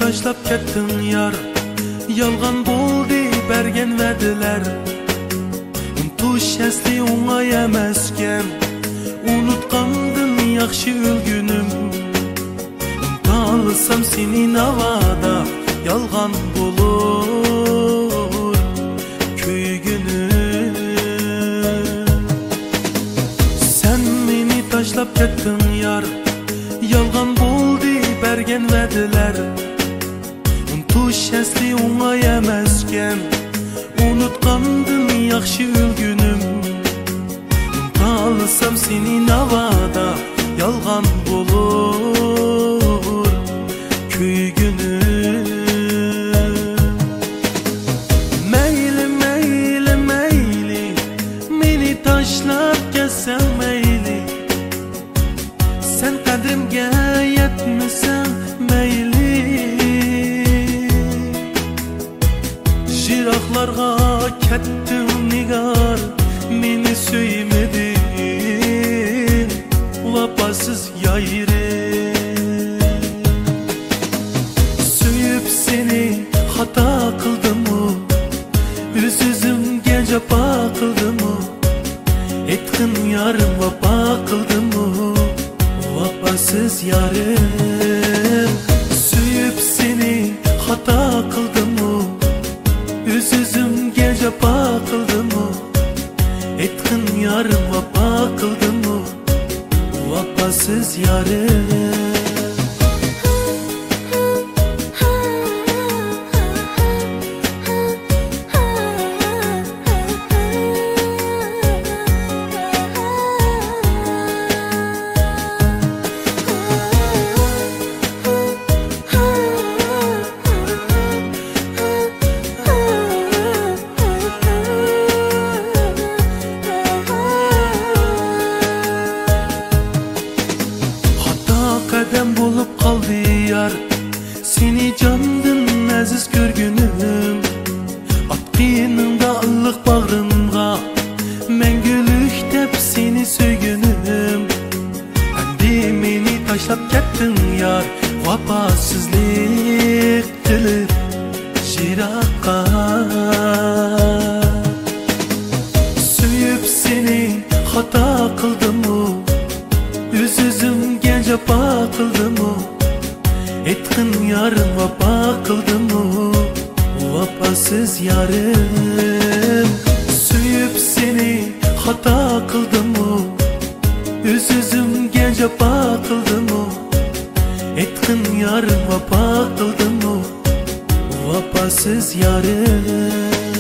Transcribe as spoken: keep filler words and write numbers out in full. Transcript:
تاشلاپ كەتتىڭ يار، يالغان بولدى بەرگەن ۋەدىلەر. ئۇنتۇش ئەسلى ئوڭاي ئەمەسكەن، ئۇنۇتقاندىن ياخشى ئۆلگىنىم. ئۇنتالىسام سېنى ناۋادا، يالغان بولۇر كۆيگۈنۈم. سەن مېنى تاشلاپ كەتتىڭ يار، يالغان بولدى بەرگەن ۋەدىلەر. ئۇنتۇش ئەسلى ئوڭاي ئەمەسكەن، ئۇنۇتقاندىن ياخشى ئۆلگۈنۈم. ئۇنتالىسام سېنى ناۋادا، يالغان بولۇر كۆيگۈنۈم. مەيلى، مەيلى، مەيلى، مېنى تاشلاپ كەتسەڭ مەيلى. سەن قەدرىمگە يەتمىسەڭ مەيلى، يىراقلارغا كەتتىڭ نىگار، مېنى سۆيمىدىڭ ۋاپاسىز يارىم. سۆيۈپ سېنى خاتا قىلدىممۇ، ئۆز-ئۆزۈمگە جاپا قىلدىممۇ؟ ئېيتقىن يارىم، ۋاپا قىلدىممۇ؟ ۋاپاسىز يارىم، سۆيۈپ سېنى خاتا قىلدىممۇ؟ ئۆز-ئۆزۈمگە جاپا قىلدىممۇ؟ ئېيتقىن يارىم، ۋاپا قىلدىممۇ؟ ۋاپاسىز يارىم. خاتا قەدەم بولۇپ قالدى يار، سېنى جاندىن ئەزىز كۆرگىنىم. ئاتقىنىڭدا ئىللىق باغرىمغا، مەڭگۈلۈك دەپ سېنى سۆيگىنىم. ئەمدى مېنى تاشلاپ كەتتىڭ يار، ۋاپاسىزلىق قىلىپ يىراققا. سۆيۈپ سېنى خاتا قىلدىممۇ؟ ئۆز-ئۆزۈمگە جاپا قىلدىممۇ؟ ئېيتقىن يارىم، ۋاپا قىلدىممۇ؟ ۋاپاسىز يارىم، سۆيۈپ سېنى خاتا قىلدىممۇ؟ ئۆز-ئۆزۈمگە جاپا قىلدىممۇ؟ ئېيتقىن يارىم، ۋاپا قىلدىممۇ؟ ۋاپاسىز يارىم.